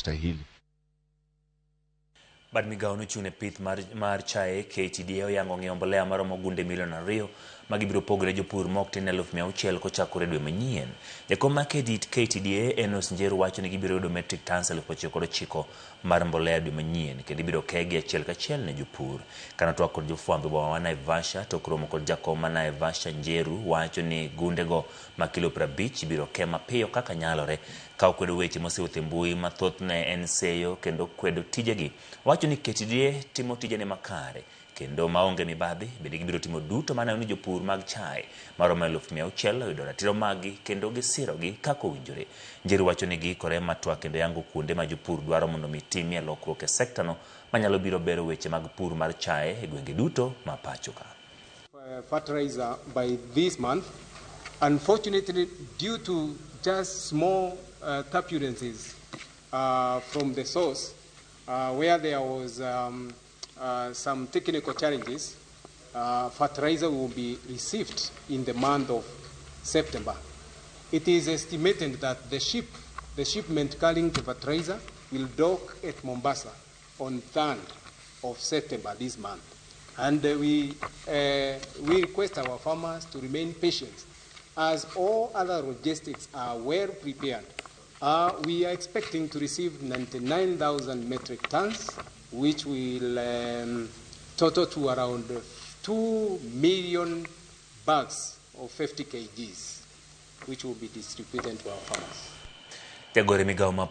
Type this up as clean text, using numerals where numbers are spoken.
inastahili. Bad migawo nochung' ne pith mar chae KTDA oyango ng'iewo mbolea maromo gunde milion 2 ma gibiro pogo ne jopur ma ok tin ne 600,000 kochakore dwe manyien. Jakom mar KTDA Enos Njeru wacho ni gibiro yudo metric tons 9,000 mar mbolea dwe manyien kendo ibiro kegi achiel kachiel ne jopur. Kane otwak kod jofwambo e boma ma Naivasha tok romo kod jakom ma Naivasha Njeru wacho ni gundego ma kilo 50 ibiro ke mapiyo kaka nyalore. Ka okwedo weche mosewuotho e mbui ma thothne en seyo kendo kwedo tijegi, owacho ni KTDA timo tijene makare kendo maonge mibadhi bende gibiro timo duto maneno ni jopur mag chae maromo 600,000 oyudo ratiro maggi kendo gisirogi kaka owinjore. Njeru wacho ni giikore mar twak kendo yango kuonde ma jopur dwaro mondo mi timie lokruok e sektano manyalo biro bero weche mag pur mar chae e gwenge duto ma pacho ka. Fertilizer by this month. Unfortunately, due to just small turbulences from the source, where there was some technical challenges, fertilizer will be received in the month of September. It is estimated that the shipment carrying the fertilizer will dock at Mombasa on 3rd of September this month. And we request our farmers to remain patient as all other logistics are well prepared. We are expecting to receive 99,000 metric tons, which will total to around 2 million bags of 50 kgs, which will be distributed to our farmers. Jagoro e migawo ma